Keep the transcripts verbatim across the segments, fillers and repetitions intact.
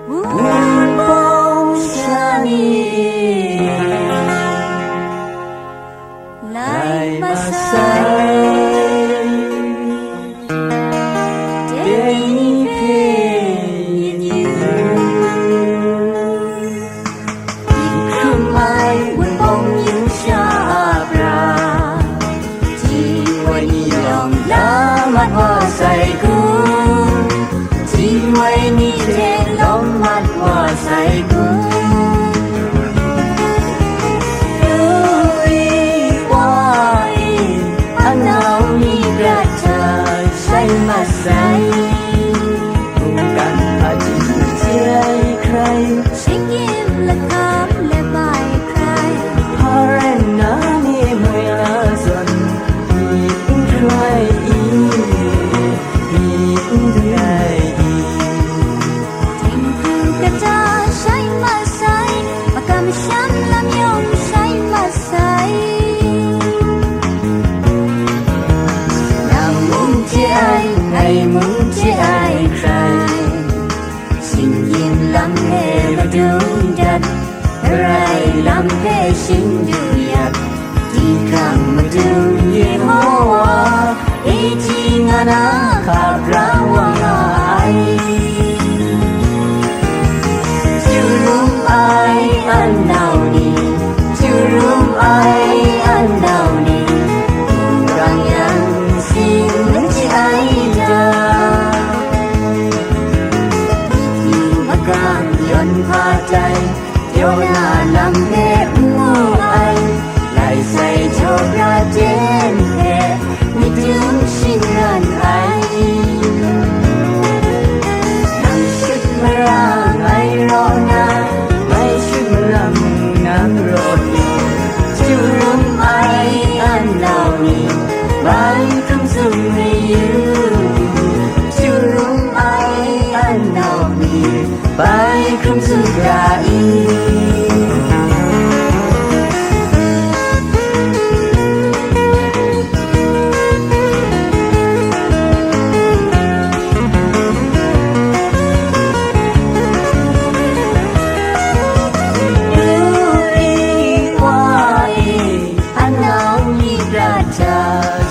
Wunpawng sha ni e, lai masai, dai ni hpe yin yu. Hkrum ai wunpawng yu sha a pra, ji wai ni yawng la mat wa sai kun, ji wai ni hte lawm mat wa sai kun. Ru i wa i, a nau ni prat hta shai mat sai. Mungkan hpaji hte ai hkrai, shinggyim lahkam lep ai hkrai, hpa rai nna mi moi na zawn, mi n hkrai i, mi n dai i. Dinghku kata shai mat sai, makam masham lam yawng shai mat sai. Nang mung chye ai, ngai mung chye ai hkrai, shinggyim lam hpe madung dat, hparai lam hpe shing du yak, dinghkrang madung Yehowa, e ji nga na hka bra wa nga ai. Chyu rum ai an nau ni, chyu rum ai an nau ni, mung rang yang sing n chye ai ta? Myi magang yawn hpa tai, Yona lam hpe n mu ai, lai sai jaw pra ten hpe, myit dum shingran ai. Nang shut mara ngai raw na, ngai shut mara mung nang raw ni, chyu rum ai an nau ni, bai hkrum tsun yu, chyu rum ai an nau ni, bai hkrum tsun ga i. Ru i wa i, a nau ni prat hta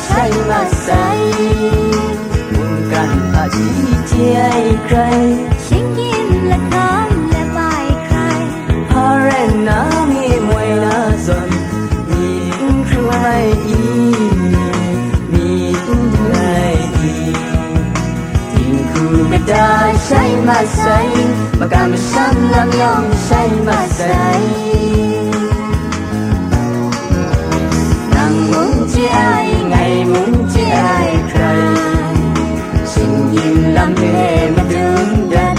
shai mat sai. Mungkan hpaji hte ai hkrai, shinggyim lahkam lep ai hkrai, hpa rai nna mi moi na zawn, mi n hkrai i, mi n dai i. Dinghku kata shai mat sai, makam masham lam yawng shai mat sai. Nang mung chye ai, ngai mung chye ai hkrai, shinggyim lam hpe madun dat,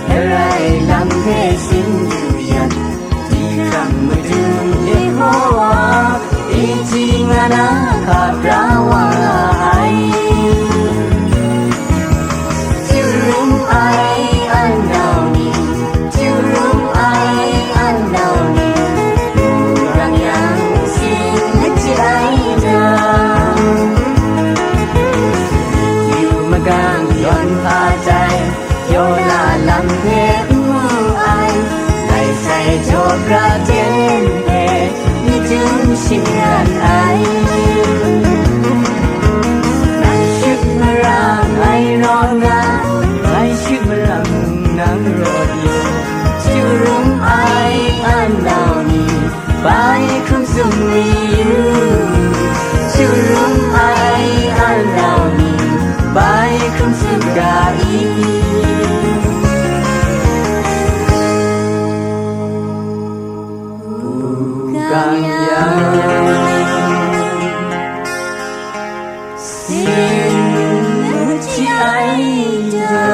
hparai lam hpe sin du yak, dinghkrang madun Yehowa, e ji nga na hka bra wa nga ai. Chyu rum ai an nau ni, chyu rum ai an nau ni, mung rang yang sing n chye ai ta? Myi magang yawn hpa tai, Yona lam hpe n mu ai, lai sai jaw pra ten hpe, myit dum shingran ai. Nang shut mara ngai raw nga, ngai shut mara mung nang raw i. Chyu rum ai an nau ni, bai hkrum tsun yu, chyu rum ai an nau ni, bai hkrum tsun ga i. Hpung gang yang, sin n chye ai ta?